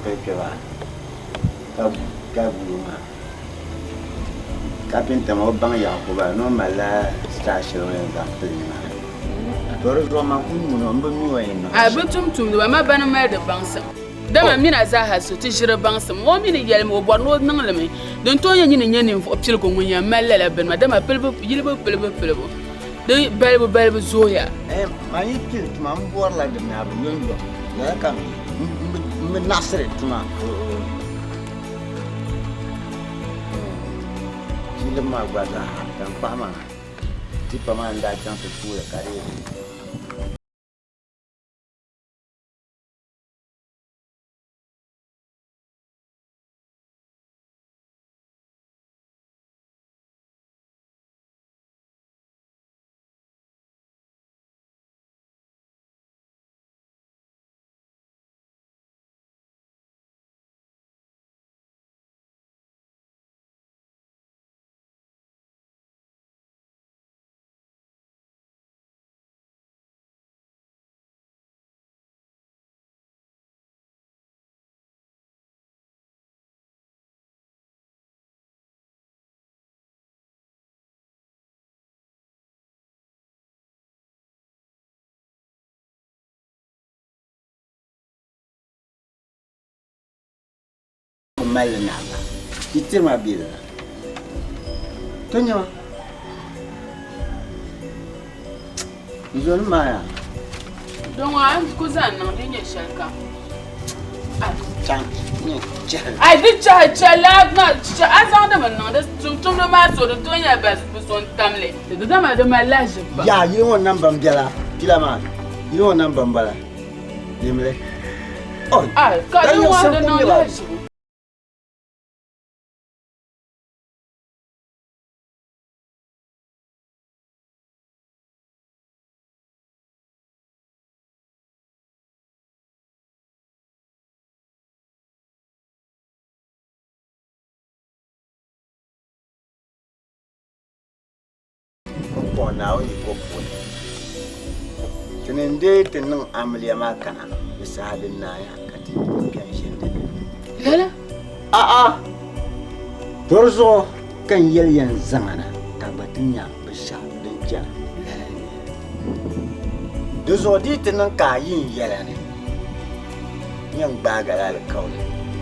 pili kpɛ maa ka ka guui maa kapinta maa o baŋ Yakuba ni o malila star shɛli o ni yɛn zaŋ pili nimaani to di zuɣu man kuli yuuni o n bi mi o yɛn niŋ A bi tumtumdiba ma bani mali di baŋsim, dama m mini a zaaha so ti ʒiri baŋsim. O mi ni yɛlimi o bɔri ni o niŋ li mi, din tooi nyɛ nyini n-nyɛ ninvuɣ piligu ŋun yɛn mali lala bini maa, dama pilibu yilibu pilibu pilibu di balibu balibu zooya. Man yi pili tuma m bɔrila di naabu yomyom, lala ka m bi naɣisiri tuma. Pilibu maa gba zaaha, taŋkpaɣu maa tipa maa n-daa chaŋ ti tuui li ka di. Mali li naɣila yi tiri ma bɛ la to nyɛ ma n zoni maa yaa. Dɔŋɔ a ni ku zaŋ niŋ di nyɛ shɛli kam. Chaŋ nyɛ chɛhili. Ai di chɛhi chɛli a na a zaŋdimi niŋ di tumtumdi maa so di tooi nyɛla bɛ bi so n-tam li. Di dama di mali lahiʒibu pam. Yaa yili ŋɔ namba m-bela pila maa yili ŋɔ namba m-bala. Limli. Oi. Ai ka di ŋɔ di niŋ lahiʒibu. Pumpɔŋɔ Naawuni yiko puuni, ti ni n-deei ti niŋ amiliya maa kana di saha din naaya ka ti kpe n-ʒini di ni. Lala? A'a! Dɔri zuɣu ka n yɛli ya n-zaŋ a na ka a gba ti nya binshɛɣu din chana. Lala n-nyɛ li. Di zuɣu di yi ti niŋ ka a yi n yɛla ni, n yɛn gbaag a la alikauli,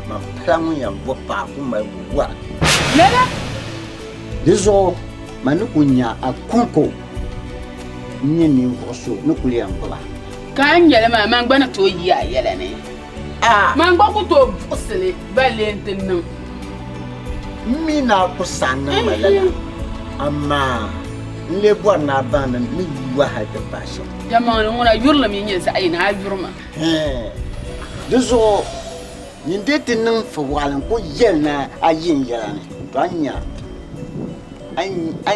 man pala ŋun yɛn bo paɣa ku mali ku wara. Lala? Di zuɣu man ni kul nya a kɔŋko n-nyɛ ninvuɣ so ni kul yɛn gbib a. Ka a ni yɛli maa, man gba ni tooi yi a yɛla ni. Man gba ku tooi buɣisi li balle nti niŋ. M mi ni a ku saɣi niŋ ma lala, amaa n lee bɔri ni a baŋ ni n ni yuui a hal ti paai shɛm. Yɛlimaŋli, ŋuna yurilim yi nyɛ zaɣ yini, a yuri ma. Di zuɣu Nyin dee ti niŋ fiwaɣili n-ku yɛli ni a yi n yɛla ni, to a ni nya, a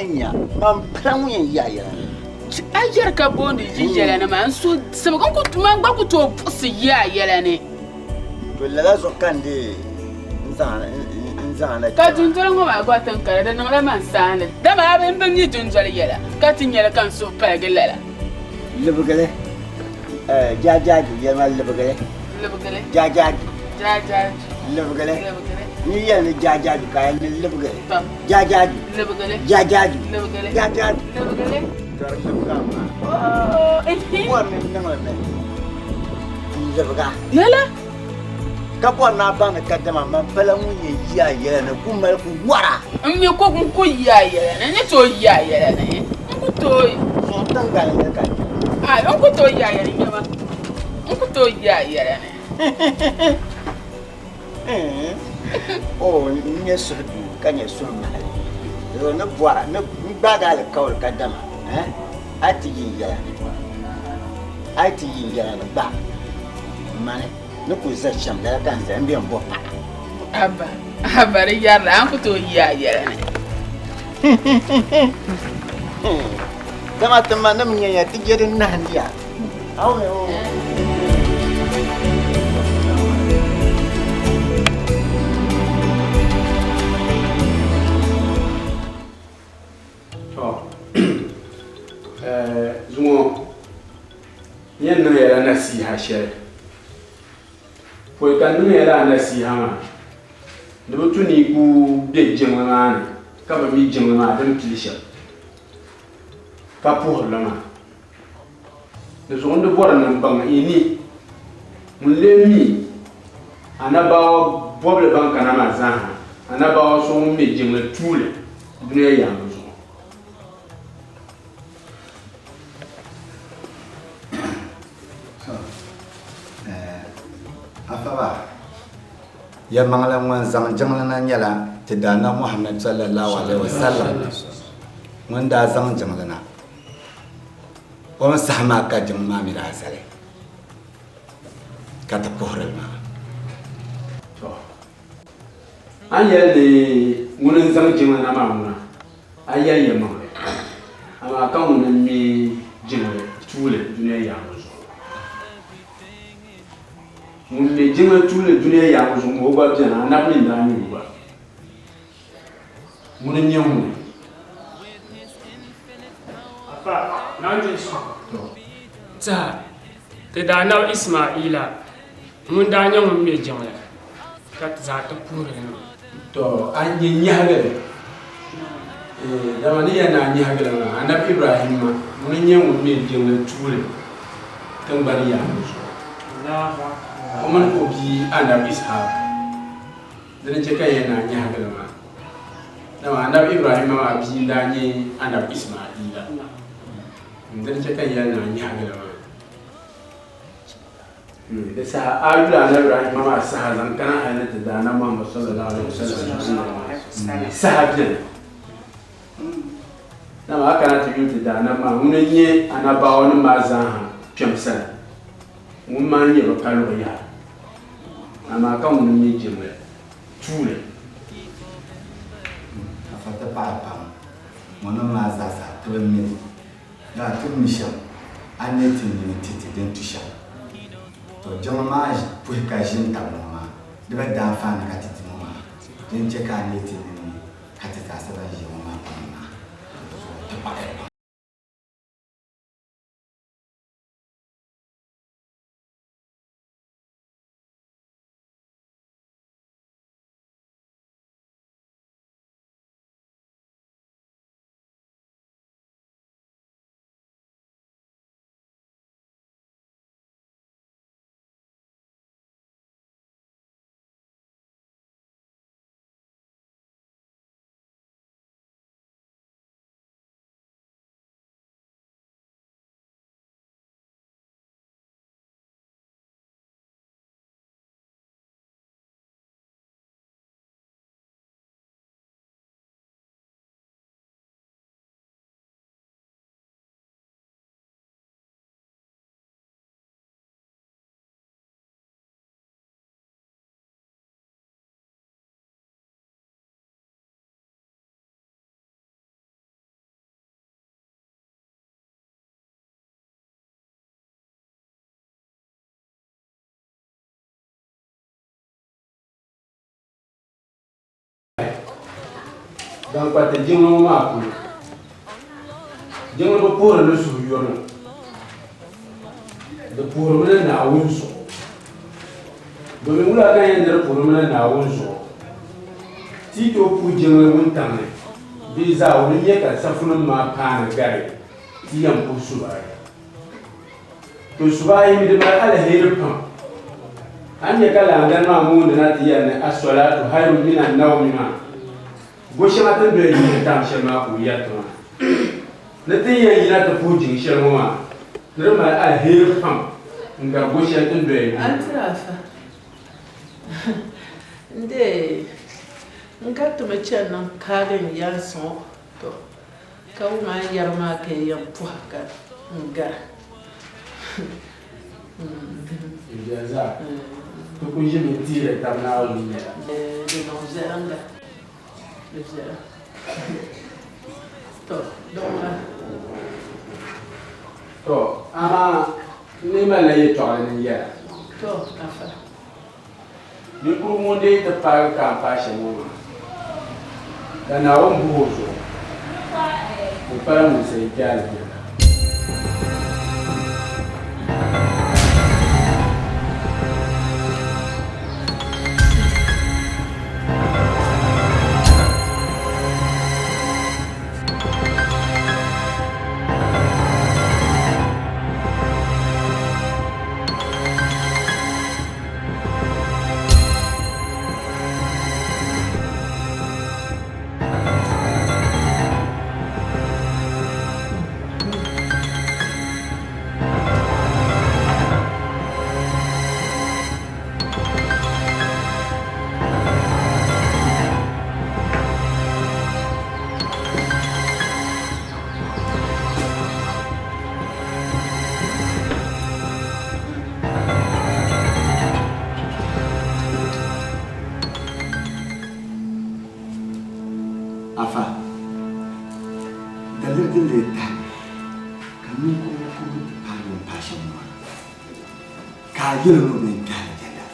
ni nya man pala ŋun yɛn yi a yɛla ni. A yɛri ka booni yi yɛla ni maa, n suhu sibigi, n ku, man gba ku tooi buɣisi yi a yɛla ni. To lala zuɣu ka n dee n zaŋ a na kpe Ka maa. dundoli ŋɔ maa gba ti ni kana, di niŋla man saani, dama a bi m bi mi dundoli yɛla, ka ti nya li ka n suhu paligi lala. Libigili. Jaajaaju yɛli ma libigili. Libigili. Jaajaaju. Jaajaaju. Libigili. Libigili. Ni yɛli ni jaajaaju ka yɛli ni libigili. Tɔ. Jaajaaju. Libigili. Jaajaaju. Libigili. Jaajaaju. Libigili. Tɔri libiga maa. Oo ehe. Bɔri ni n niŋli mi n libiga. Lala. Ka bɔri ni a baŋ ni kadama man pala ŋun yɛn yi a yɛla ni ku mali ku wara. N mi ku n ku yi a yɛla ni, n ni tooi yi a yɛla ni, n ku tooi. Zuɣu tiŋgbani n-nyɛ ka nyɛ. Ai, n ku tooi yi a yɛla ni nyɛma, n ku tooi yi a yɛla ni. O, n nyɛ suhudoo ka nyɛ suhumahili. Di ni bɔra ni n gbaagi alikauli kadama a yi ti yi n yɛla ni, a yi ti yi n yɛla ni gba. Mani ni kul za shɛm lala ka n zaya m-be m-bo paɣa. Abba, Abba di yɛrila, a ni ku tooi yi a yɛla ni. Dama ti manim nyɛya ti je di nahindi ya. To, zuŋɔ n yɛn niŋ ya la nasiha shɛli. Pɔi ka n niŋ ya lala nasiha maa, di bi tu ni yi ku be jiŋli maa ni ka bi mi jiŋli maa di ni pili shɛm, ka puhiri li maa. Di zuɣu n di bɔri ni m baŋ yi ni ŋun lee mi anabawa bɔbili ban kana maa zaaha, anabawa so ŋun mi jiŋli tuuli dunia yaangi zuɣu. Afaba, yɛlimaŋli ŋun zaŋ jiŋli na nyɛla ti Daana Muhammad sallallahu alaihi wasallam ŋun daa zaŋ jiŋli na. O mi saha maa ka jiŋ maa mi daa zali ka ti puhiri li maa. To, a ni yɛli ni ŋuni n-zaŋ jiŋli na maa ŋuna, a yɛli yɛlimaŋli, amaa ka ŋuni m-mi jiŋli tuuli dunia yaangu zuɣu. Ŋun mi jiŋli tuuli dunia yaangu zuɣu ŋɔ o gba beni, anabi mi n-daa nyɛ o gba. Ŋuni n-nyɛ ŋuni? Afa, Naawuni suhu. Tɛha, ti daanabi Ismaila ŋun daa nyɛ ŋun me jiŋli ka ti zaa ti puhiri li maa. Tɔ! A nyɛ nyɛhigili, dama ni yɛli ni a nyɛhigili maa, Anabi Ibrahimma ŋuni n-nyɛ ŋun me jiŋli tuuli tiŋgbani yaangi zuɣu, o mini o bia Anabi Ishaq. Di ni chɛ ka yɛn naa nyahigili maa, dama Anabi Ibrahimma maa bia n-daa nyɛ Anabi Ismaila. Di ni chɛ ka yɛn naa nyahigili maa. Di saha a yuli Anabi Ibrahimma maa saha zaŋ kana hali ni ti Daana Muhammad sallallahu alaihi wasallam saha beni. Dama a kana ti yuli ti Daana maa, ŋuni n-nyɛ anabawanim maa zaaha kpɛm sani. Ŋun maa n-nyɛ bɛ kaluɣi yaha. Amaa ka ŋuni m-mi jiŋli tuuli. Afa ti paɣi pam, ŋɔnim maa zaasa ti bi mi li. Yaa ti mi shɛm, a ni ti nini ti ti din tu shɛm. Tɔ jiŋli maa puhi ka ʒi n-tab ŋɔ maa, di bi daanfaani ka ti di ŋɔ maa. Din che ka a ni ti nini ka ti zaasa ban ʒiya ŋɔ maa baŋ maa, di zuɣu ti paɣiya pam. Zaŋ kpa ti jiŋli ŋɔ maa polo. Jiŋli bi puhiri ni suhuyurili. Di puhirimi ni Naawuni zuɣu. Domin wula ka yɛn ni di puhirimi ni Naawuni zuɣu? Ti yi tooi puhi jiŋli wuntaŋ ni bee zaawuni n-nyɛ ka safunim maa paani gari ti yɛn puhi subayi. To subayi mi di mali aliheri pam. A ni nya ka laandani maa moondi na ti yɛli ni as-salatu hayrun mina an-nawmi maa, go shɛŋa ti ni doya yihiri tam shɛli maa ka o yɛri ti maa. Ni ti ni yɛn yina ti puhi jiŋ shɛli ŋɔ maa, ni di mali aliheri pam n-gari go shɛli ti ni doya yihiri. Antirafa, N deei n garitimi chani ni n kaagi n yaansi ŋɔ, to ka wum a ni yɛri maa ka yi yɛn pɔhi ka n gari. N biɛri zaa, ti ku ʒimi n-tihiri tab Naawuni yɛla. Di niŋ viɛlinga, di viɛla. To, di ŋuna. To, amaa n ni malila yɛtɔɣili ni n yɛla. To, afa. Ninkurigu ŋun dii ti paagi ka n paai shɛm ŋɔ maa, ka Naawuni buhi o zuɣu, o pala ŋun sayi kpe alizanda. Daliri din lee tahi ka ninkurigu kurigi ti paai o ni paai shɛm ŋɔ maa, ka a yɛl o ni o bee n-kpɛhi alijanda.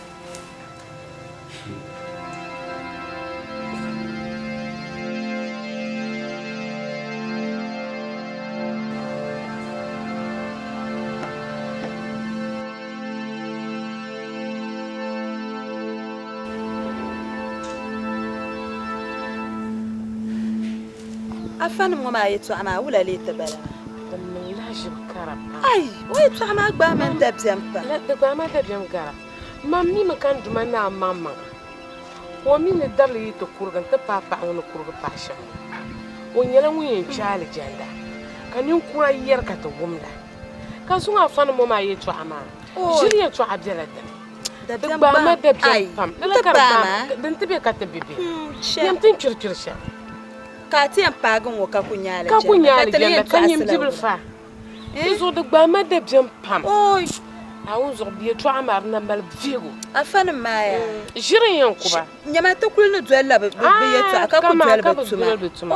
Afanim ŋɔ maa yɛtɔɣa maa wula lee ti bala maa? Di niŋ lahiʒibu kara pam. Ai! O yɛtɔɣa maa gbaai ma dabiɛm pam. Di gbaai ma dabiɛm gara. Man mi mi ka n Duuma Naa maŋmaŋa, ka o mi ni dabili yi ti kurigi nti paai paɣa ŋɔ ni kurigi paai shɛm ŋɔ. O nyɛla ŋun yɛn kpe alijanda, ka ninkura yɛri ka ti wumda. Ka zuŋɔ afanim ŋɔ maa yɛtɔɣa maa, ʒili yɛtɔɣa bela dini. Di gbaai ma dabiɛm pam. Lala ka di gbaai ma, din ti be ka ti bi be. Yɛm ti ni kpirikpiri shɛm. Ka a ti yɛn paagi ŋ-ŋɔ ka ku nya Ka ku nya alijanda, ka ti lee alijanda, yɛn ka nyin tɔɣisila bibili wula? fa. Di zuɣu di gbaai ma dabiɛm pam. Naawuni zuɣu bɛ yɛtɔɣa maa di na mali vihigu. Afanim maa yaa. Ʒiri n-yɛn ku ba. Nyama ti kuli ni dolila bɛ yɛtɔɣa ka ku doli bɛ tuma.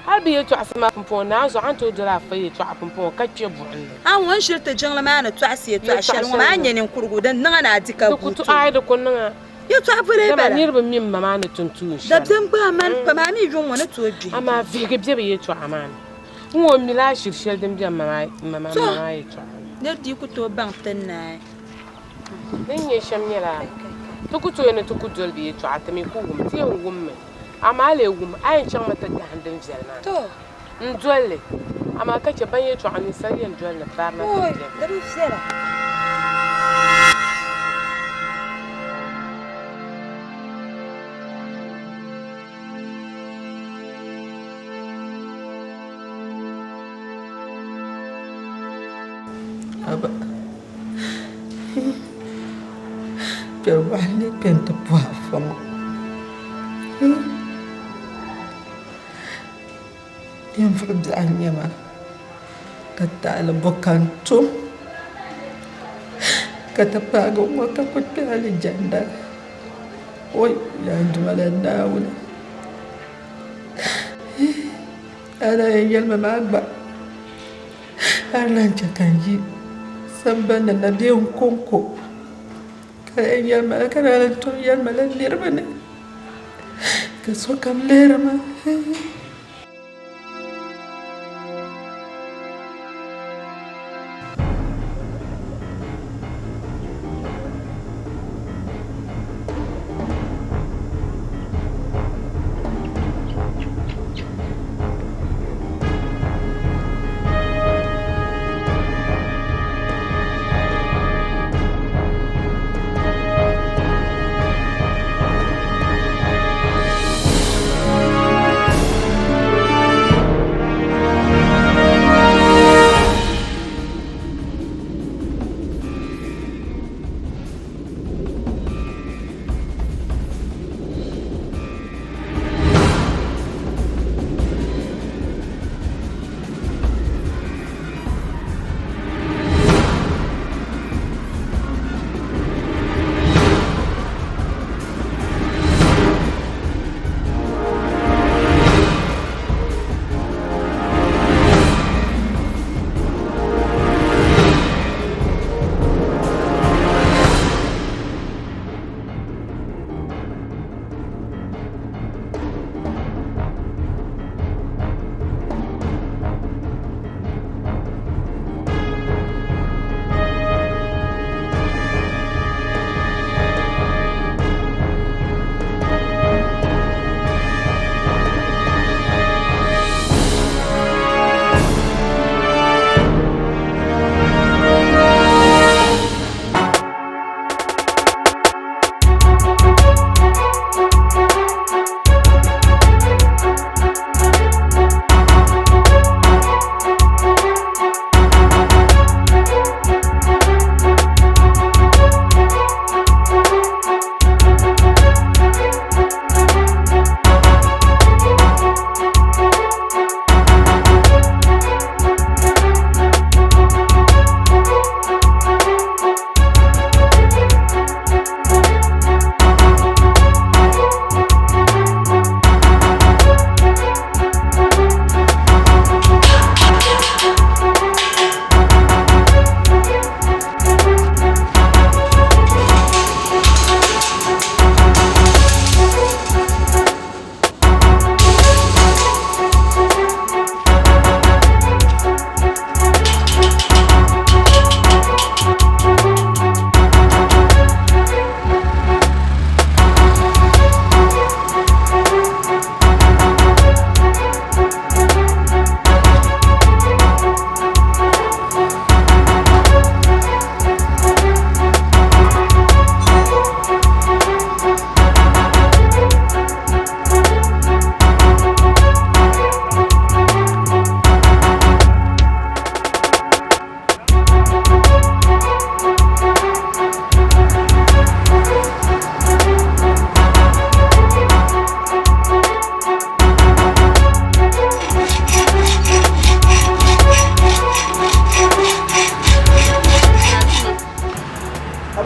Hal bɛ yɛtɔɣisi maa pumpɔŋɔ, Naawuni zuɣu a ni tooi doli afa yɛtɔɣa pumpɔŋɔ ka kpe buɣim ni. A ŋun ʒiri ti jiŋli maa ni tɔɣisi yɛtɔɣ shɛli ŋɔ maa, a ni nya ninkurigu din niŋ a ni a di ka guui ti o. Aai, di ku niŋ a. Yɛtɔɣa boli Dama bala. niriba mi m ma maa ni tum tuun shɛli. Dabiɛm gbaai ma ni pam, a mi yuŋ ŋɔ ni tooi gbihi. Amaa vihigu be bɛ yɛtɔɣa maa ni. N ŋɔ mila ashili shɛli din be m ma maa yɛtɔɣa ni. Nir dii ku tooi baŋ ti naai. Din nyɛ shɛm nyɛla, ti ku tooi ni ti ku doli bɛ yɛtɔɣa, ti mi ku wum, ti yɛn wummi, amaa a lee wum, a yɛn chaŋmi ti gahim din viɛli maa n-doli li, amaa ka chɛ ban yɛtɔɣa ninsal yɛn doli ni barina ti beni. Di bi viɛla. Aba, kpɛri waɣa n-lee kpe nti puhi afa ŋɔ. Ninvuɣ biɛɣu n-nyɛ ma, ka taali bɔ ka n tum ka ti paagi ŋ-ŋɔ ka ku kpe alijanda. Oi, yaa n Duuma la Naawuni! A daa yɛn yɛli ma maa gba, a ni lan chɛ ka n yi samban ni na bee n kɔŋko, ka yɛn yɛli ma la, ka daa lan tom yɛli ma la niriba ni, ka sokam lihiri ma.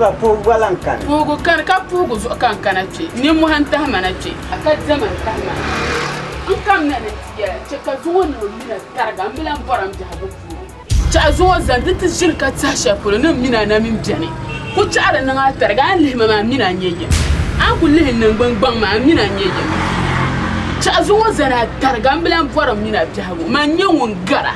Haba puhigu gba lan kani. Puhigu kani ka puhigu zuɣu ka n kana kpe. Nimmohi n-tahi ma na kpe. Ka diɛma n-tahi ma na. N kamina ni n ti yɛli a, chɛ ka zuŋɔ niŋ m mini a tariga, m bi lan bɔri m biɛhigu puuni. Chaɣi zuŋɔ zani di ti ʒini ka tɛhi shɛli polo ni m mini a na mini beni. Ku chaɣi di niŋ a tariga, a ni lihi ma maa m mini a nyɛ yim. A ni ku lihi n niŋgbuŋ gbaŋ maa, m mini a nyɛ yim. Chaɣi zuŋɔ zani a tariga, m bi lan bɔri m mini a biɛhigu. Man n-nyɛ ŋun gara.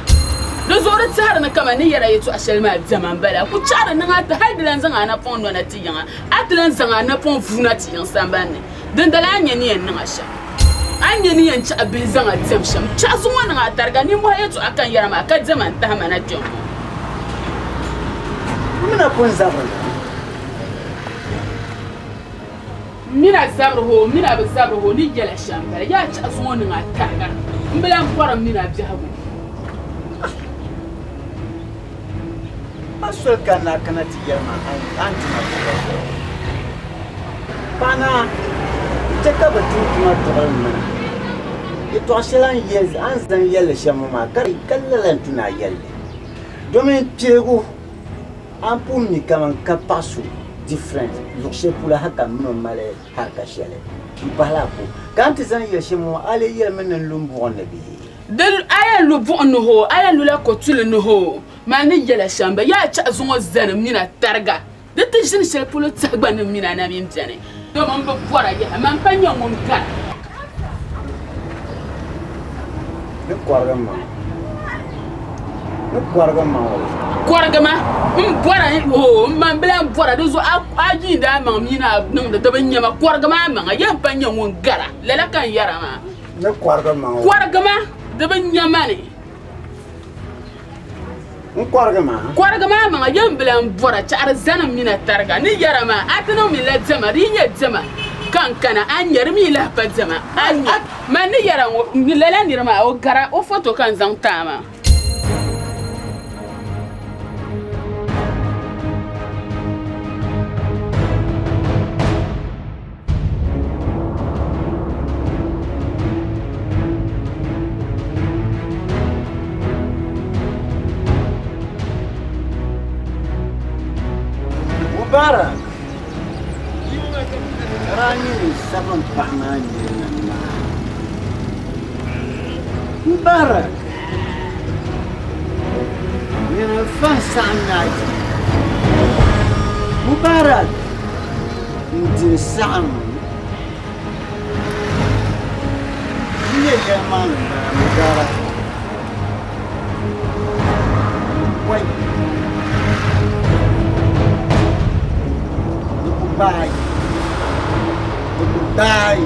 Di zuɣu di tɛhiri ni kaman ni yɛra yɛtɔɣ shɛli maa diɛma m-bala. Ku chaɣi di niŋ a ti hal di lan zaŋ a napɔŋ nɔna ti yiŋa, a ti lan zaŋ a napɔŋ vuuna ti yiŋ samban ni. Dindali a ni nya ni yɛn niŋ a shɛm. A ni nya ni yɛn chaɣi bihi zaŋ a diɛm shɛm. Chaɣi zuŋɔ niŋ a tariga nimmɔhi yɛtɔɣa ka n yɛra maa ka diɛma n-tahi ma na kpe ŋ-ŋɔ. M mi na pun zabiri li. M mi na zabiri hoo, m mi na bi zabiri hoo ni yɛla shɛm m-bala. Yaa chaɣi zuŋɔ niŋ a tariga. M bi lan bɔri m mini a biɛhigu. A soli kanna a kana ti yɛli ma a ni tuma duɣili zuɣu. Paɣa naa, n-chɛ ka bɛ tum tuma duɣili m mini a. Yɛtɔɣ shɛli a ni zaŋ yɛli li shɛm ŋɔ maa, ka lala n-tu ni a yɛli li. Domin piligu a ni pun mi kaman ka paɣ so different luɣ shɛli polo ha ka m min o mali harika shɛli m-pahila a ko. Ka a ni ti zaŋ yɛli shɛm ŋɔ, a lee yɛlimi ni n lu m buɣim ni bee? Di a yɛn lu buɣim ni hoo, a yɛn lula kotuli ni hoo, mali ni yɛla shɛm ba, yaa chaɣi zuŋɔ zani m mini a tariga, di ti ʒini shɛli polo tɛhi gba ni m mini a na mini beni, domi m bi bɔra yaha, man pa nyɛ ŋun gari. Ni kɔrigi m maŋa. Ni kɔrigi m maŋa o. Kɔrigi ma, m bɔra hoo, m man bi lan bɔra, di zuɣu a yiindi a maŋ mini a niŋdi di bi nya ma, kɔrigi ma a maŋa, yɛn pa nyɛ ŋun gara, lala ka n yɛra maa. Ni kɔrigi ma o. Kɔrigi ma, di bi nya ma ni. N kɔrigi ma. Kɔrigi ma a maŋa, yɛn bi lan bɔra chaɣiri zani m mini a tariga. Ni yɛra maa, a ti niŋ mi la diɛma, di yi nyɛ diɛma ka n kana, a ni nya, di mi lahi pa diɛma, a ni nya. Man ni yɛra ŋɔ, lala nira maa, o gara, o foto ka n zaŋ ti a maa. Mubarak daa nyini sabin paɣa maa nirina maa. Mubarak nyini n-fahi saɣim naai. Mubarak n-diri saɣim N nyɛ yɛlimaŋli m-bala Mubarak. Wai! Di ku gbaai. Di ku gbaai.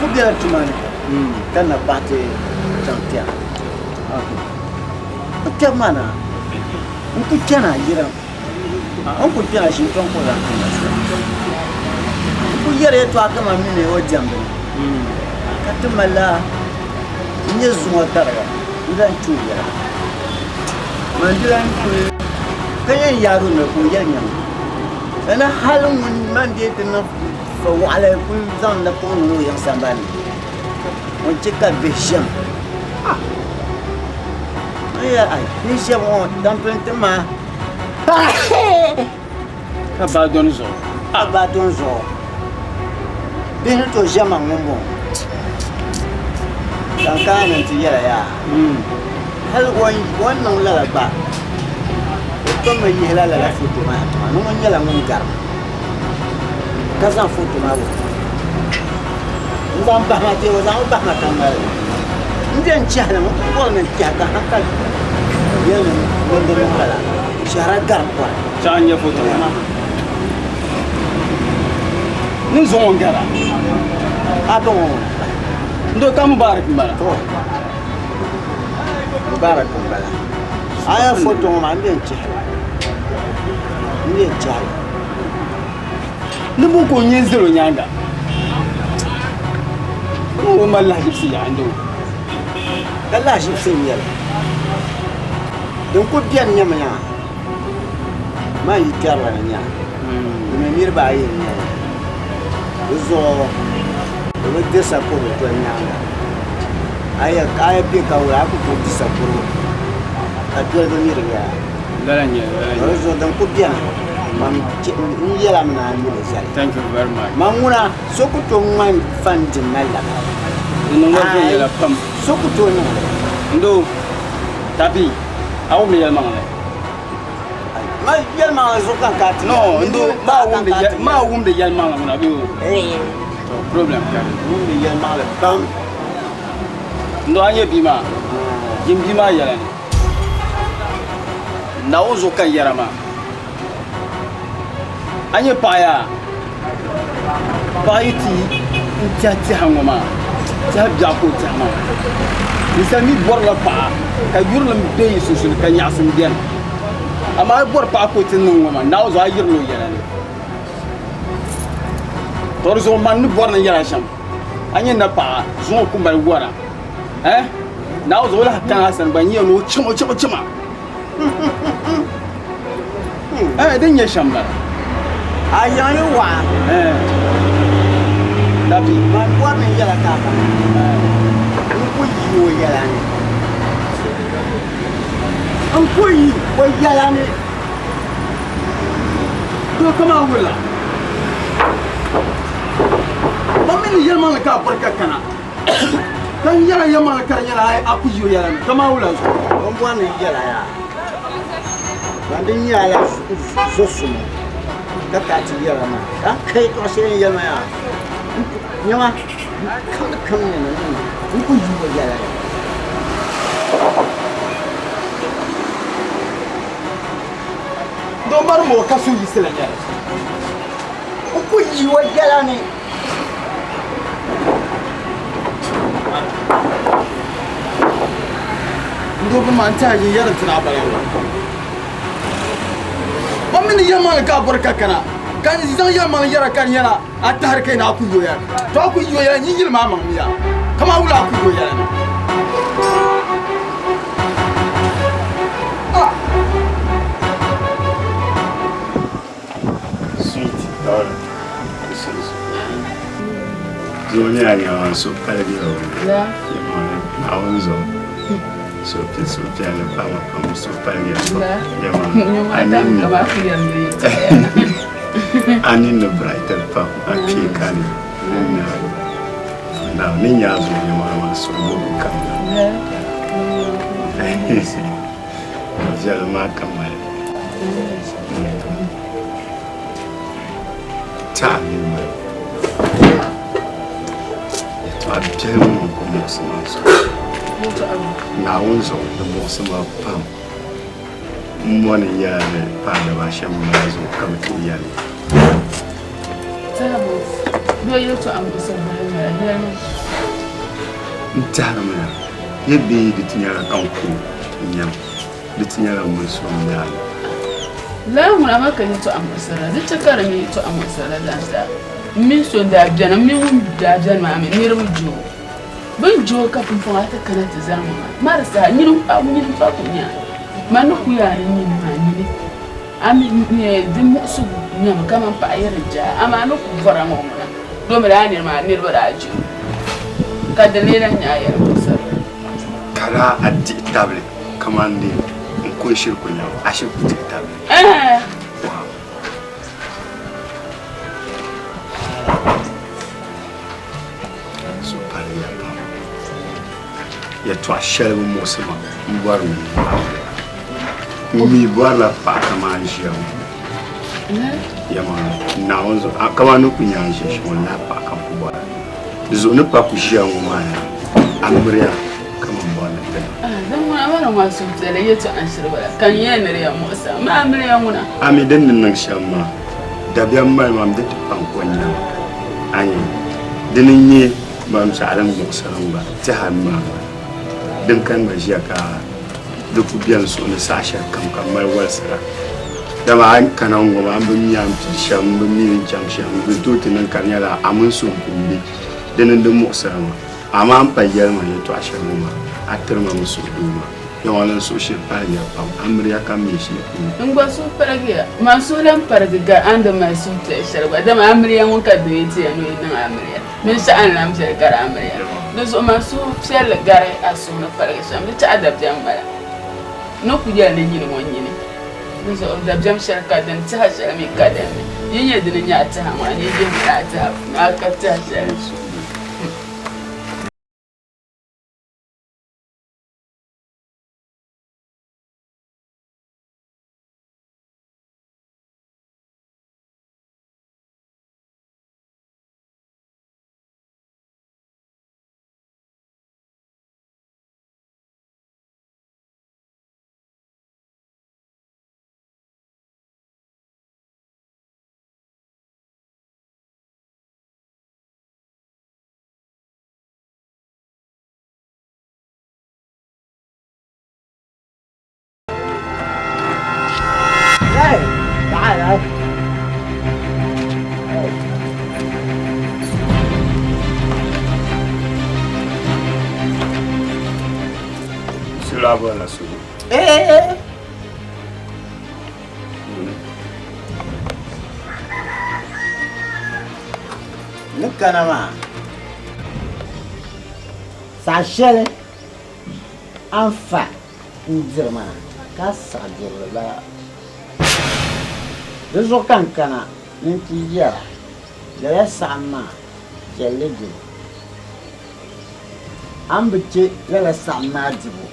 N ku bela tuma ni ka na bahi ti chaŋ tɛha. N kpɛbu maa na, n ku kpɛna yiriŋ. N ku kpɛna Shintɔŋ ka o zaŋ kpɛna soli. N ku yɛri yɛtɔɣa kaman mini o diɛmdi ni ka ti malila n nyɛ zuŋɔ tariga n zaŋ ti o yɛla. Man di lan kuli ka yɛn yaagi o noli ka o yɛli nyaŋ lala hali ŋun man dee ti niŋ fa waɣila kuli zaŋ napɔŋ niŋ o yiŋ sambani ni ŋun che ka bihi ʒiɛm. N yɛli ai bihi ʒiɛm ŋɔ tampili ti ma. Ka baa dɔni zuɣu. Ka baa dɔni zuɣu. Bihi ni tooi ʒiɛm ma ŋun bɔŋɔ. Ka n kana ni n ti yɛla yaa. Hali o ni niŋ lala gba, o tom mi yihila lala foto maa tiŋa ni ŋun nyɛla ŋun gari ma ka zaŋ foto maa wuhi ma. N zaŋ bahi ma bee o zaŋ bahi ma ka n mali li. N bɛ n chɛhi li mi, n ku bɔri ni n chɛhi ka hankali yɛli ni ŋun di niŋ lala shɛhira gari kɔre. Chaŋ n-nyɛ foto maa. Ni zuŋɔ n-gara. A bi ŋɔ ŋun pahi. N do ka Mubarak m-bala. To, Mubarak m-bala. A yɛn foto ŋɔ maa n bɛ n chɛhi li. N bɛ n chɛhi li. Ni bo ka o nyɛ n-zali o nyaaŋa? O mali lahiʒibisi yaha n-do. Ka lahiʒibisi n-nyɛ li. Din kuli beni nyɛmi yaa, man yi kpɛrila ni nya, domi niriba ayi n-nyɛ li. Di zuɣu bɛ bi di sakurigu toli nyaaŋa. A yi be ka wula a ku tooi di sakurigu ka dolibu mi di yɛla. Lala n-nyɛ li, lala n-nyɛ li. Di zuɣu din kuli beni man n yɛla mi ni a mi li zali. Thank you very much. Man ŋuna so ku tooi ŋmani fan di mali la. Di niŋ ma viɛnyɛla pam. So ku tooi niŋ li. N doo, Tapi, a wumdi yɛlimaŋli? Ma yɛlimaŋli zuɣu ka n ka ti. No, n doo, maa wumdi yɛlimaŋli ŋuna bee o? To, problem ka di. Wumdi yɛlimaŋli pam. N doo, a nyɛ bia maa, yin bia maa yɛla ni. Naawuni zuɣu ka n yɛra maa. A nyɛ paɣa yaa? Paɣa yi ti n tɛhi tɛha ŋɔ maa, tɛha biɛɣu ka o tɛhi maa. Ninsal mi bɔrila paɣa ka yurilim be yi sunsuuni ka nyaɣisim beni. Amaa a yi bɔri paɣa ka o ti niŋ ŋɔ maa, Naawuni zuɣu a yirila o yɛla ni. Tɔ di zuɣu man ni bɔri ni n yɛla shɛm, a nyɛ napaɣa zuŋɔ ku mali wara. Eh? Naawuni zuɣu o lahi kana a sani gba n-nyɛ ni o chim o chim o chima. Eh, din nyɛ shɛm bala. A yiŋ yi waɣa. Eh. Dabi. Man bɔri ni n yɛla ka a baŋ. N ku yi o yɛla ni. N ku yi o yɛla ni. Doo kaman wula. Ba mi ni yɛlimaŋli ka a bɔri ka kana. Ka n yɛla yɛlimaŋli ka di nyɛla a ku yi o yɛla ni kaman wula zuɣu. O ni bɔri ni n yɛla yaa. Ban din nyɛ a la zo sumo ka ka ti yɛla maa. Ka n kai tɔɣ shɛli n yɛli ma yaa. Nyama kam kam ni n ku yi o yɛla ni. Doo mari ŋɔ ka so yiɣisila nyɛli. N ku yi o yɛla ni. N doo bi maa n tiɛha yin yɛri n tiri a bala ŋɔ. Ba mi ni yɛlimaŋli ka a bɔri ka kana ka n zaŋ yɛlimaŋli yɛra ka di nyɛla a tahiri kai ni a ku yo ya. To a ku yo ya nyin yili maa maŋ miya kaman wula a ku yo ya ni. Ah! Sweet darling. Zuɣu nyɛla nɛma n suhu paligi o Naawuni zuɣu suhupiɛlli pam pam suhu paligi a ninni brighten pam a kpee kani ni nyɛ a zuɣu nɛma maa suhu kam viɛlim maa ka mali Tɛha mini mali yɛtɔɣa biɛli ŋɔ n-ku muɣisi ma zuɣu. Naawuni zuɣu di muɣisi ma pam. M mɔni yɛla ni paai daba shɛm m-mali zuɣu ka bɛ ti yɛli. Doo yɛltɔɣa muɣisiri bahi nyɛla yɛlimi. N tɛhirimi ya, yi bee di ti nyɛla ka n ku n nyam, di ti nyɛla m mini so m-be a ni. Lala ŋuna maa ka yɛltɔɣa muɣisiri la, di chɛ ka di mi yɛltɔɣa muɣisiri la zaa zaa. M mini so n-daa beni, m mini ŋun daa beni maa mi niriba je o. Bɛ ni je o ka pumpɔŋɔ a ti kana ti zani ŋɔ maa, maa di saha nyini m-pa ku nya a. Man ni ku yaa ni nyini maa nyini. A mi nyɛ di muɣisigu nyɛmi kaman paɣa yi di je a, amaa a ni ku bɔra ŋɔ ŋuna, domi lala niri maa niriba daa je o, ka di lee lahi nyɛ a yɛli muɣisiri. Ka daa a dihi tabili kaman di n ku n shiri ku nya a shiri ku dihi tabili. Ɛɛh! Wow! Suhu paligiya pam. Yɛtɔɣ shɛli bi muɣisi ma m bɔri ni n baŋ li. M mi bɔrila paɣa kaman n ʒiya ŋɔ. Yɛma Naawuni zuɣu, a kaman ni ku nya n ʒiya shɛm ŋɔ, lala paɣa ka n ku bɔra. Di zuɣu ni pa ku ʒiya ŋɔ maa yaa, a miriya ka man bɔri ni ti niŋ. Din ŋuna maa ni ŋɔ suhupiɛlli yɛtɔɣa n-shiri bala, ka n yɛn ni di yɛn muɣisi a. Maa miriya ŋuna. A mi din ni niŋ shɛm maa, dabiɛm mali ma m-di ti pa n ko n-nya ma. A nya, dini n-nyɛ Man saɣilim muɣisilim gba tɛha m-maa gba din kani ma ʒiya ka di ku beni suhu ni saha shɛli kam ka m mali walisira. Dama a ni kana ŋ-ŋɔ maa, m bi mi a ni pili shɛm, m bi mi ni chaŋ shɛm, di tooi ti niŋ ka di nyɛla a mini so n-ku m-be di ni di muɣisira ma. Amaa m pa yɛli ma yɛtɔɣ shɛli ŋɔ maa, a tiri ma mi suhudoo maa. Yaŋɔ ni suhu shiri paligiya pam, amiliya ka m mi shili puuni. N gba suhu paligiya, man suhu lan paligi gari a ni di mali suhupiɛl shɛli gba, dama amiliya ŋun ka doo yi ti yɛn ni o yi niŋ amiliya binshɛɣu n lan viɛli gari amiliya. Di zuɣu man suhu piɛlli gari a suhu ni paligi shɛm, di chɛ a dabiɛm m-bala. N ni ku yɛli ni nyini ŋɔ nyini, di zuɣu dabiɛm shɛli ka dini, tɛha shɛli mi ka dini ni. Yi nyɛ dini n-nyɛ a tɛha ŋɔ, a ni yi yihimi a tɛha puuni, a ka tɛha shɛli. Ni kana maa saha shɛli a ni fa n-diri maa ka a saɣi dirili bala. Di zuɣu ka n kana ni n ti yɛr a, lala saɣim maa chɛli li dibu. A ni bi chɛ lala saɣim maa dibu,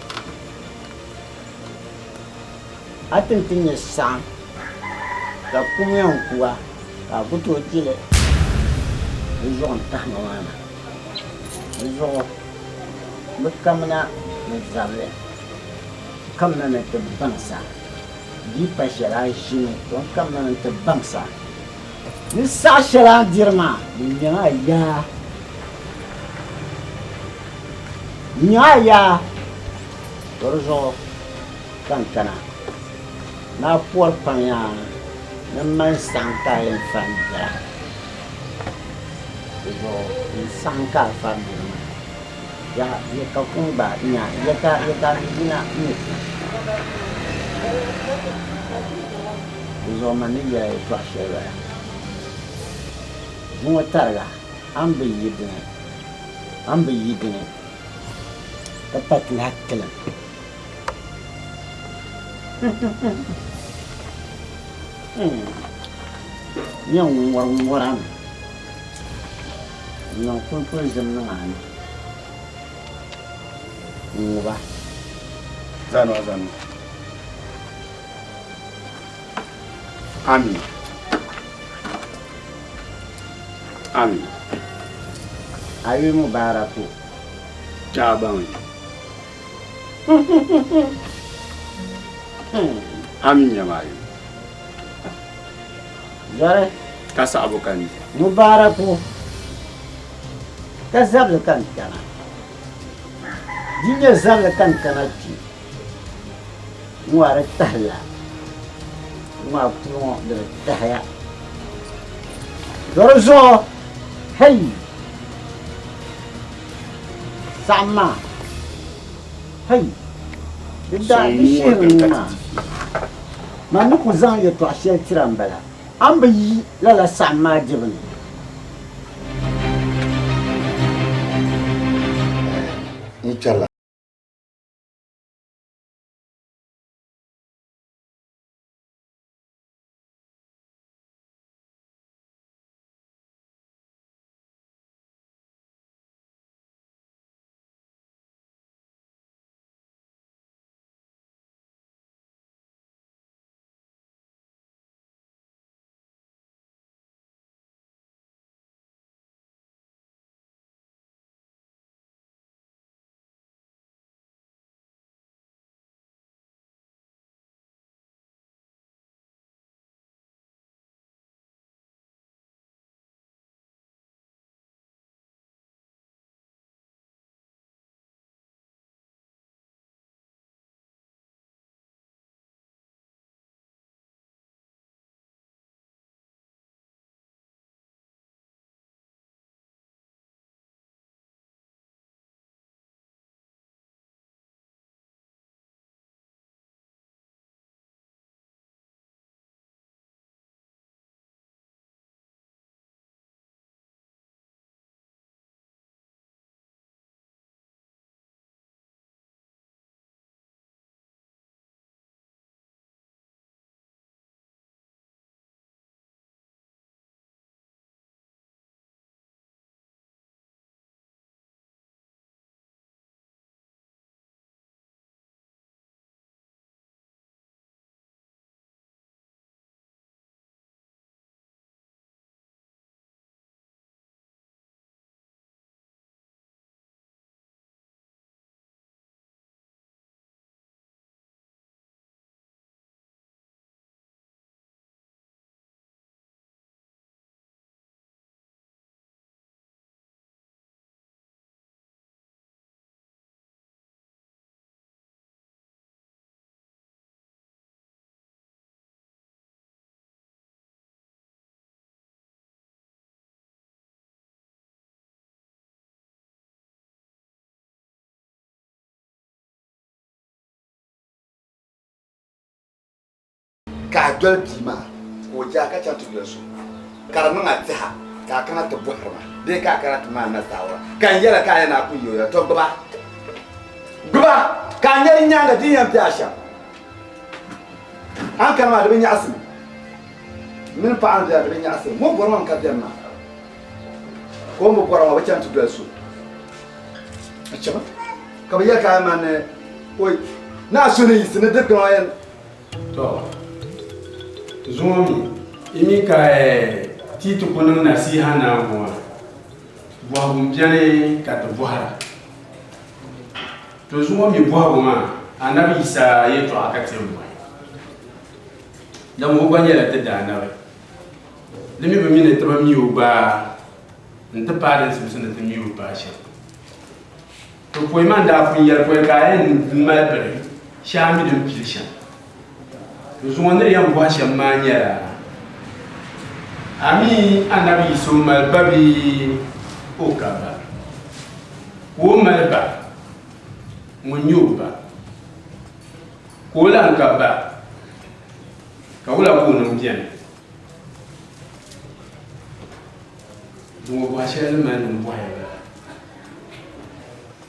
a ti ni ti nya saɣim ka kum yɛn ku a ka a ku tooi di li. Di zuɣu n-tahi ma maa na. Di zuɣu bɛ kamina ni zabili, kamina ni ti baŋsa di yi pa shɛli a ʒimi, to n kamina ni ti baŋsa ni saɣ shɛli a ni diri maa di nyaŋ a yaa, di nyaŋ a yaa, to di zuɣu ka n kana ni a pɔri pam yaa ni m mali saɣim ka a yɛn fa n-dira. Di zuɣu n saɣim ka a fa n-diri maa. Yaha, ya ka kum gba nya, ya ka ya ka yina mi kum. Di zuɣu man ni yɛli a yɛtɔɣ shɛli bala. Zuŋɔ tariga, a ni bi yi dini, a ni bi yi dini ka pa ti lahi tilim. N yɛn ŋɔri ŋɔrami n-niŋ kulikuli zim niŋ a ni n-ŋuba. Zani o zani. Ami. Ami. Ayi Mubaraku. Yaa baŋ. Ami nyɛma ayi. Zɔri. Ka saɣibu ka ni. Mubaraku. Ka zabili ka n kana. Di nyɛ zabili ka n kana kpe, n ŋɔ a di tahi la, n ŋɔ a puli ŋɔ di bi tahiya. To di zuɣu, hei! Saɣim maa, hei! Di daa di shihiri n maa. Man ni ku zaŋ yɛtɔɣ shɛli tira m-bala. A ni bi yi lala saɣim maa dibu ni. N kpɛrila. Ka a doli bia maa ka o je a ka chaŋ ti doli so, ka di niŋ a tɛha ka a kana ti bɔhiri ma bee ka a kana ti maani ma saawara, ka n yɛli ka a yɛn a ku yi o ya, tɔ gbiba, gbiba ka a nya di nyaaŋa di ni yɛn be a shɛm. A ni kana maa di bi nyaɣisim m mini paɣa ni bela di bi nyaɣisim ŋɔ bɔri ma mi ka beni maa, ka o ni bi bɔra maa o bi chaŋ ti doli so. A chɛmi ka bɛ yɛli ka a yɛn maani oi ni a suhu ni yiɣisi ni dikpina maa yɛn To, zuŋɔ mi, yi mi ka ti ti ku niŋ nasiha Naawuni maa, bɔhigu m-beni ka ti bɔhira. To, zuŋɔ mi bɔhigu maa, Anabi Yisa yɛtɔɣa ka ti yɛn bɔhi. Dama o gba nyɛla ti daanabi. Di mi bi mi ni ti bi mi o gba nti paai din simsi ni ti mi o paai shɛm. To pɔi maa n daa pun yɛli pɔi ka a yɛn mali bini shɛli a mi din pili shɛm. To zuŋɔ ni di yɛn bɔhi shɛm maa nyɛla, a mi Anabi Yisa o mali ba bee o ka ba? Ka o mali ba, ŋun nyɛ o ba? Ka o lan ka ba, ka wula ka o niŋ beni? Zuŋɔ bɔhi shɛli ni mali ni m bɔhi ya bala.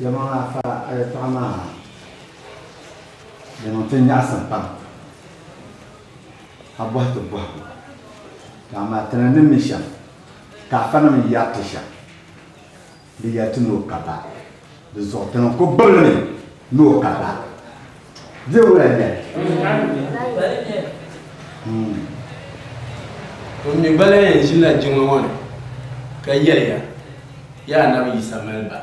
Yɛlimaŋli afa a yɛtɔɣa maa di niŋ ti nyaɣisim pam. A bɔhi ti bɔhigu ka amaa ti ni ni mi shɛm ka afanim yɛri ti shɛm di yɛli ti ni o ka ba. Di zuɣu ti ni ku gbubi li mi ni o ka ba. Bɛ wula n-nyɛ li? Ŋun mi gba lahi yɛn ʒinila jiŋli ŋɔ ni ka yɛli ya, Yaa Anabi Yisa mali ba.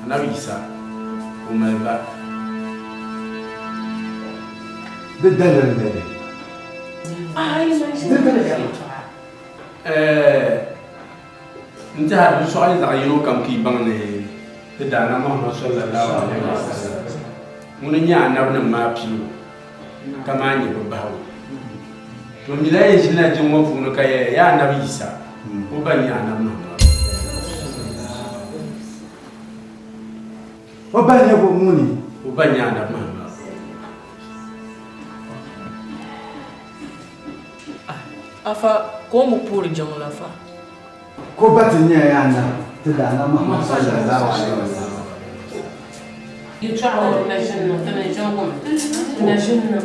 Anabi Yisa, o mali ba. Di daliri n-nyɛ li. Di daliri. N tɛha di sɔɣi zaɣ yino kam ka yi baŋ ni ti Daana Muhammad sallallahu alaihi wa sallam ŋuni n-nyɛ anabinim maa piligu ka maa nyɛ bɛ bahigu. To mi lahi yɛn ʒinila jiŋ ŋɔ puuni ka yɛli, Yaa Anabi Yisa, o ba n-nyɛ Anabi Muhammad. O ba n-nyɛ bo ŋuni? O ba n-nyɛ Anabi Muhammad. Afa, ka o mi puhiri jiŋli afa? Ka o ba ti nyɛ Anabi ti Daana Muhammad sallallahu alaihi wa sallam. Yɛtɔɣa ŋɔ di na ʒini niŋ, ti ni ʒini ŋɔ mi, di na ʒini niŋ.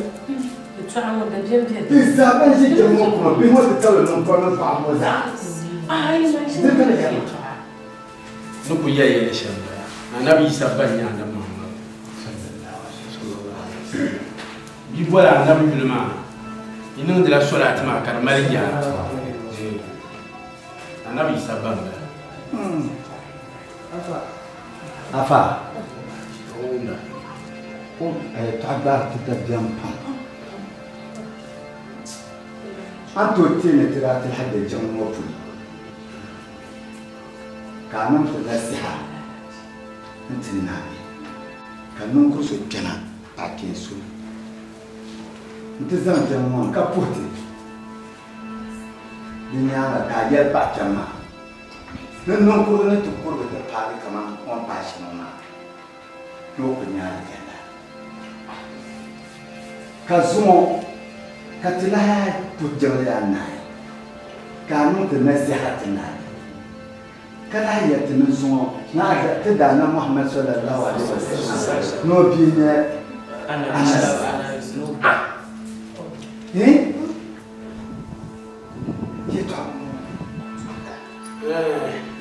Yɛtɔɣa ŋɔ dabiɛm be di Ti zaa ban ʒi jiŋli ŋɔ puuni, bihi ŋɔ ti tabili niŋkɔri mini paɣaba ŋɔ zaa. Aai, man ʒini Di niŋ kani yɛli. yɛtɔɣa. Ni ku yɛli yɛli shɛm bala, Anabi Yisa ba n-nyɛ Anabi Muhammad sallallahu alaihi wa sallam. Bia boli Anabi yuli maa, yi niŋdila solaati maa ka di mali yaa. Anabi Yisa ba m-bala. Afa, o a yɛtɔɣa gbaari ti dabiɛm pam. A ni tooi teei ni ti daa ti lahi be jiŋli ŋɔ puuni ka a niŋ ti nasiha n-ti naai ka niŋkur so kpɛna paɣ kpeen so nti zaŋ jiŋli ŋɔ ni ka puhi ti. Di nyaaŋa ka a yɛli paɣ kpɛm maa ni niŋkurugu ni ti kurigi ti paagi kaman o ni paai shɛm maa ni o ku nya alijanna. Ka zuŋɔ ka ti lahi puhi jiŋli a naai, ka a niŋ ti nasiha ti naai, ka lahi yɛli ti ni zuŋɔ ni a ti Daana Muhammad sallallahu alaihi wasallam ni o bia nyɛ Anabi.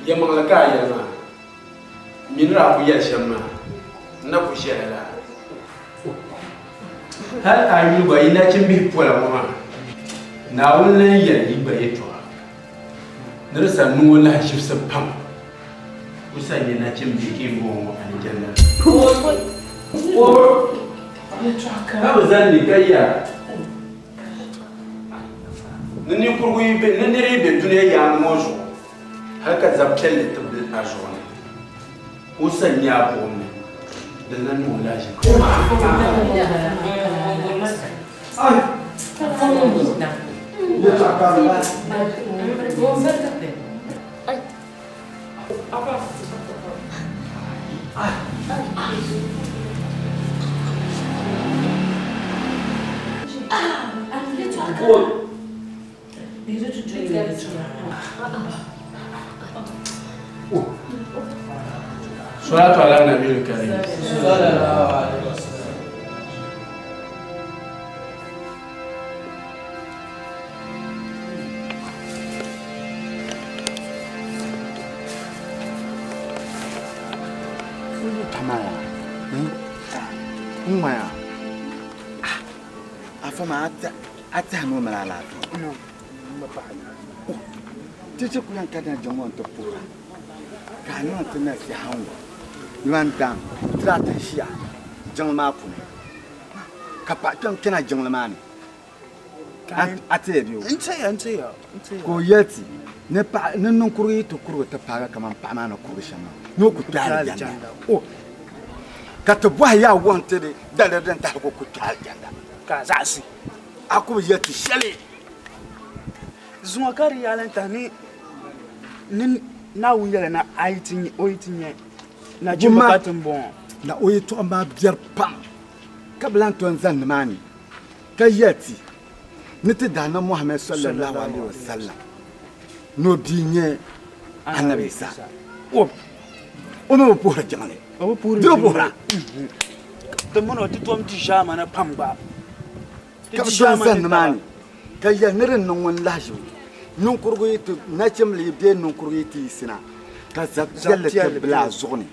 Yɛlimaŋli ka a yɛli maa, m mi ni daa ku yɛli shɛm maa, n na ku ʒiɛla lala. Hal a yuli gba yi nachimbihi pola ŋɔ maa, Naawuni lan yɛli yi gba yɛtɔɣa ni di sa niŋ o lahiʒibisi pam, o sa nyɛ nachimbihi ka yi bɔŋɔ ŋɔ alijanna ni. Ka bɛ zani ni ka ya ni ninkurugu yi be, ni nira yi be dunia yaaŋa ŋɔ zuɣu hal ka zab piɛlli ti bili a zuɣu ni, ka o sa nya a buɣim ni, di lan niŋ o lahiʒibisi. Salatu ala nabiyil karim. Sallallahu alaihi wasallam. Ŋmaya afa maa a tɛha ni o mali alaafee ti ku yɛn karina jiŋ ŋɔ n-ti puhira ka a niŋ ti nasiha ŋɔ man daŋ ti daa ti ʒiya jiŋli maa puuni ka paɣa kpɛm kpɛna jiŋli maa ni A teei bɛ o? N teeya, n teeya, n teeya. Ka o yɛli ti, ni paɣa, ni niŋkurugu yi ti kurigi ti paagi kaman paɣa maa ni kurigi shɛm maa, ni o ku kpe alijanda. O! Ka ti bɔhi yaa wuhi ti di daliri din tahi ka o ku kpe alijanda. Ka a zaɣisi. A ku bi yɛli ti shɛli. Zuŋɔ ka di yaa lan tahi ni, ni Naawuni yɛli ni a yi ti nya, o yi ti nya nachimba ka ti m-bɔŋɔ. Na o yɛtɔɣa maa biɛri pam, ka bi lan tom zani nimaani. Ka yɛli ti ni ti Daana Muhammad sallallahu alaihi wa sallam ni o bia nyɛ Anabi Isa. O o mi bi puhiri jiŋli. Di bi puhira. Ti mini o ti tom di ʒaamani pam gba. Ka bi tom zani nimaani ka yɛli ni di niŋ ŋun lahiʒibu niŋkurugu yi ti nachimbili bee niŋkurugu yi ti yiɣisina ka zab piɛlli ti bili a zuɣu ni.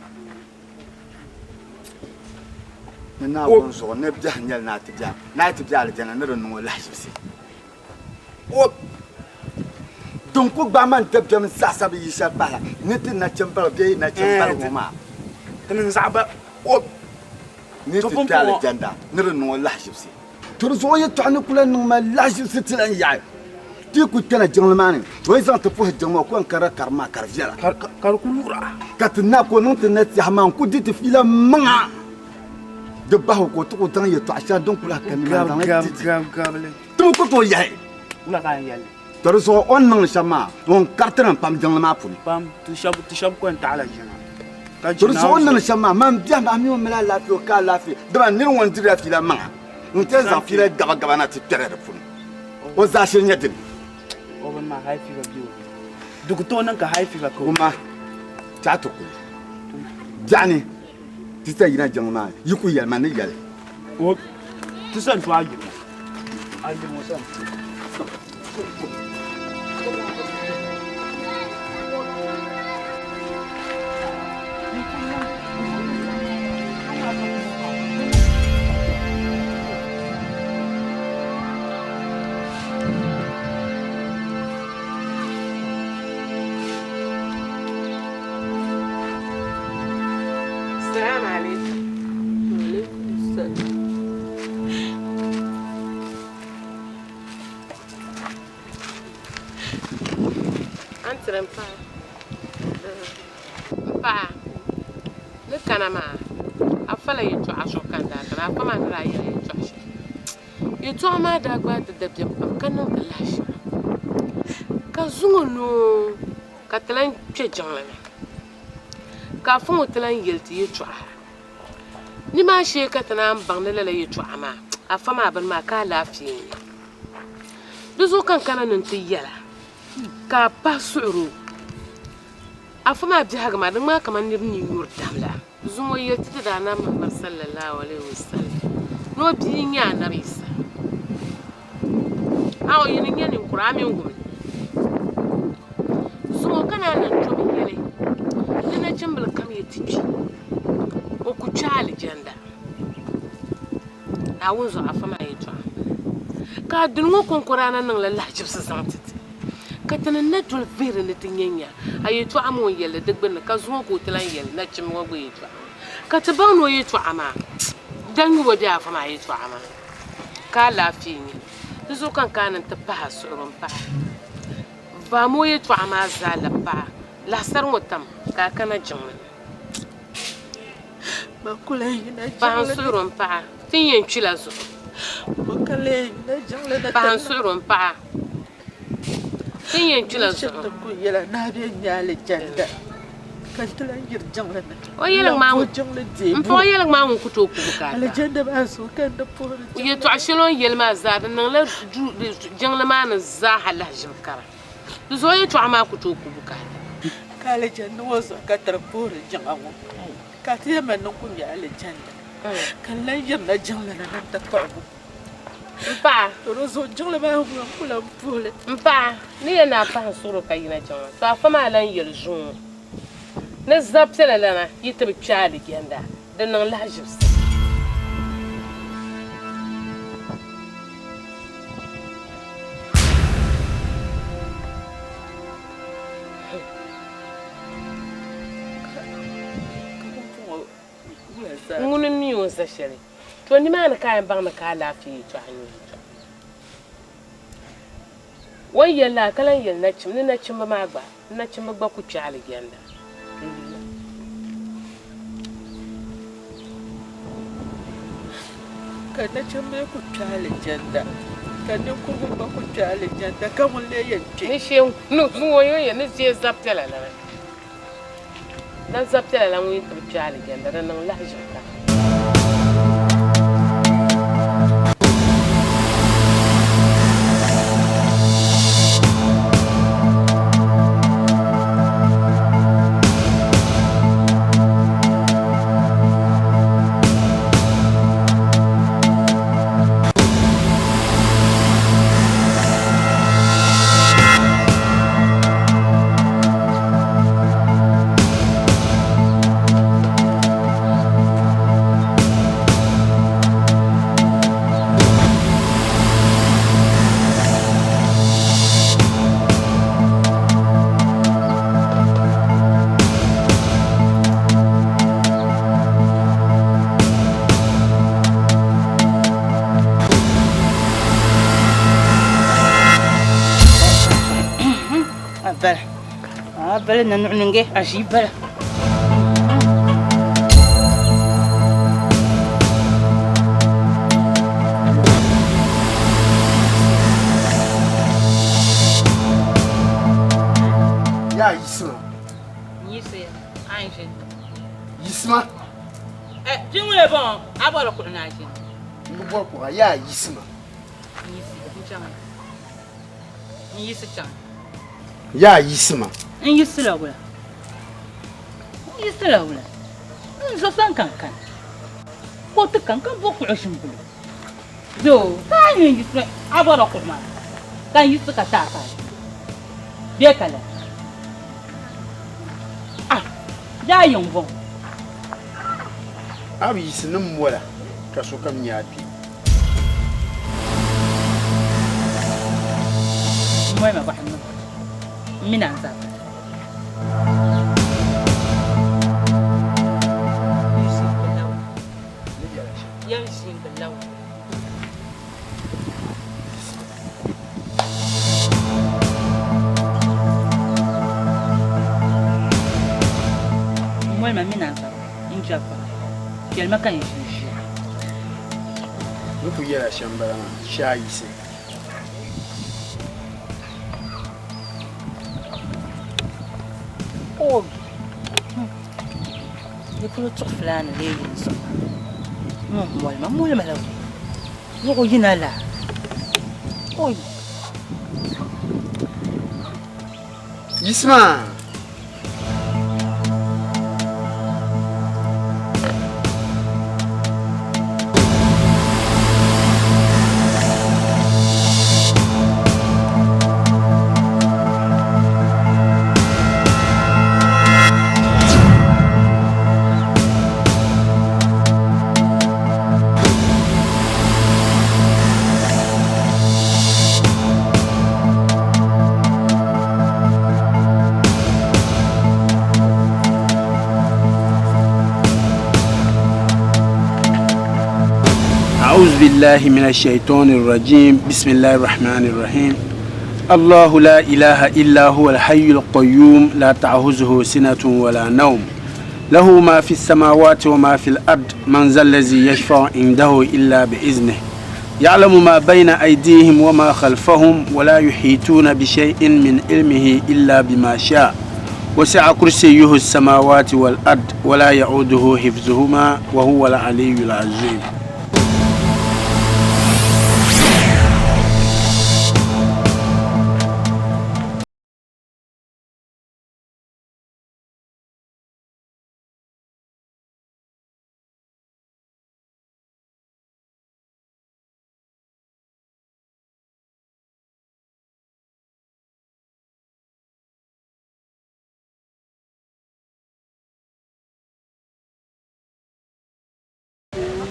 Ni Naawuni zuɣu ni biɛhi nyɛli ni a ti be ni a ti be alijanna ni di niŋ o lahiʒibisi. O din ku gbaai ma n-dabiɛm zaɣisa bi yi shɛli pahila ni ti nachimbila bee nachimbali ŋɔ maa. Ti niŋ zaɣ ba o ni ti kpe alijanda ni di niŋ o lahiʒibisi. To di zuɣu yɛtɔɣa ni ku lahi niŋ ma lahiʒibisi ti lan yaɣi. Ti ku kpɛna jiŋli maa ni, o yi zaŋ ti puhi jiŋ maa, o ku yɛn karila karim maa ka di viɛla. Ka di ku luɣira. Ka ti na ka o niŋ ti nasiha maa n-ku di ti fiila maŋa. Di bahi o ka o ti ku zaŋ yɛtɔɣa shɛli din ku lahi ka nimaani zaŋ li ti ti. Ti mi ku tooi yahi. Wula ka a yɛn yɛli li? To di zuɣu o ni niŋdi shɛm maa, ŋun kariti ni pam jiŋli maa puuni. Pam, ti shɛba ko n-taɣila jiŋa. To di zuɣu o ni niŋdi shɛm maa, man biɛhi maa mi o mali alaafee, o ka alaafee, dama nir ŋun dirila fiila maŋa nti zaŋ fiila gabagaba na ti kpɛri di puuni, o zaashee nyɛ dini? O bini maa high fever be o ni. Di ku tooi niŋ ka high fever ka o. Wumma, chaɣ ti kuli. Biɛɣuni ti sa yina jiŋli maa ni, yi ku yɛli ma ni yɛli. O ti sa n-to ayirimo. Ayirimo sa n-to. Salaam alaikum. Alaikum salam. An tiri m paɣa. M paɣa, ni kana maa, a fala yɛltɔɣa zuɣu ka n daa kana. A fa maa ni daa yɛli yɛltɔɣa shɛli. Yɛltɔɣa maa daa gbaai ti dabiɛm pam ka niŋ ti lahiʒiba. Ka zuŋɔ noo ka ti lan kpe jiŋli ni ka afa ŋɔ ti lan yɛli ti yɛltɔɣa. Nimaa shee ka ti naan baŋ ni lala yɛltɔɣa maa, afa maa bini maa ka alaafee n-nyɛ. Di zuɣu ka n kana ni n ti yɛl a ka a pahi suhir o. Afa maa biɛhigu maa di ŋmaai kaman nir ni nyuri dam la. Zuŋɔ yɛli ti ti Daanabi Muhammad sallallahu alaihi wasallam ni o bia n-nyɛ Anabi Isa. A o yi ni nyɛ ninkura a mi n wum li. Zuŋɔ ka naan lan tom yɛli ni nachimbila kam yi ti kpi, o ku kpi alijanda. Naawuni zuɣu afa maa yɛtɔɣa m-bala. Ka a dini ŋɔ kɔŋko daa na niŋla lahiʒibisi zaŋ ti ti, ka ti ni na doli vihiri ni ti nya nya a yɛtɔɣa maa o ni yɛli li di gbunni, ka zuŋɔ ka o ti lan yɛli nachimba ŋɔ gba yɛtɔɣa maa. Ka ti baŋ ni o yɛtɔɣa maa danyubo be afa maa yɛtɔɣa maa ka alaafee nyɛ li. Di zuɣu ka n kana ni n ti pahi a suɣuri m-pahi a. Vaami o yɛtɔɣa maa zaa labi pahi a lahisari ŋɔ tam ka a kana jiŋli ni. Paɣa n suhuri n paɣa ti ni yɛn kpi la zuɣu. Paɣa n suhuri n paɣa ti ni yɛn kpi la zuɣu. O yɛligu maa ŋun ku tooi ku bukaata. Yɛltɔɣa shɛli o ni yɛli maa zaa di niŋla jiŋli maa ni zaaha lahiʒibu kara. Di zuɣu yɛltɔɣa maa ku tooi ku bukaata. Ka alijanna ŋɔ zuɣu ka tiri puhiri jiŋa ŋɔ. Ka ti yɛn mali niŋ ku nyɛ alijanna, ka n lan yirina jiŋli ni ni n ti kpuɣi bu. M paɣa. To di zuɣu jiŋli maa ŋuna n ku lan puhi li. M paɣa, ni yɛn naan pahi n suɣiri ka yina jiŋli, to afa maa lan yɛli zuŋɔ ni zabipiɛla lana yi ti bi kpe alijanda, di niŋ lahiʒibisi. Ŋuni m-mi o ni za shɛli? To nimaani ka a yɛn baŋ ni ka alaafee yɛtɔɣa n-nyɛ yɛtɔɣa. O ni yɛli la ka lan yɛli nachimba ni nachimba maa gba, nachimba gba ku kpe alijanda. Ka nachimba ku kpe alijanda, ka ninkurugu gba ku kpe alijanda, ka ŋun lee yɛn kpe? Ni shee ŋun ni shee zabipiɛla lana. Na zabipiɛla la ŋun yi ti bi kpe alijanda, di niŋ lahiʒibu ka. bala nanuɣuninge a ʒii bala. Yaa yiɣisima. N yiɣisiya, a ni ʒini tiŋ. Yiɣisima. Eh, bia ŋɔ lee bɔŋɔ, a bɔri kuɣu ni a ʒini? M bi bɔri kuɣa, yaa yiɣisima. N yiɣisiya, n chaŋ ya. N yiɣisi chaŋ. Yaa yiɣisima. N yiɣisila wula? N yiɣisila wula? N zo sani ka n kani, ka o ti kani ka m bo kuɣu ʒini guli o. Doo, ka a ni yiɣisi a bɔrila kuɣu maa ka n yiɣisi ka ti a ka a ʒi bee ka lala? Ah, yaa yiŋ bɔŋɔ. A bi yiɣisi ni m mola ka sokam nya a kpe. M moli ma bahi niŋ m mini a zaa pala. Yɛm ʒii bi lawa. M moli ma mini a zaa n jɛri pala. Chɛli ma ka n ʒi n-ʒiya. N ni kul yɛl a shɛm m-bala maa, shee a yiɣisi. Di polo tuɣi fulaani lee yini zuɣu maa. Ŋun moli ma, moli ma la wuli. Wuɣi yina la. Oi! Yiɣisima! أعوذ بالله من الشيطان الرجيم بسم الله الرحمن الرحيم الله لا إله إلا هو الحي القيوم لا تعهزه سنة ولا نوم له ما في السماوات وما في الأرض من ذا الذي يشفع عنده إلا بإذنه يعلم ما بين أيديهم وما خلفهم ولا يحيطون بشيء من علمه إلا بما شاء وسع كرسيه السماوات والأرض ولا يعوده حفظهما وهو العلي العظيم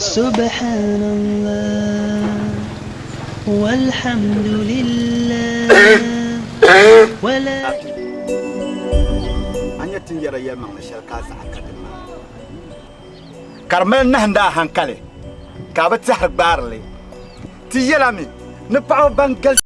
سبحان الله والحمد لله ولا A nya ti ni yɛri yɛlimaŋli shɛli ka a zaɣi ka di maa. Ka di mali nahindi a hankali ka a bi tɛhiri gbaari li. Ti yɛla mi ni paɣaba ban galisi.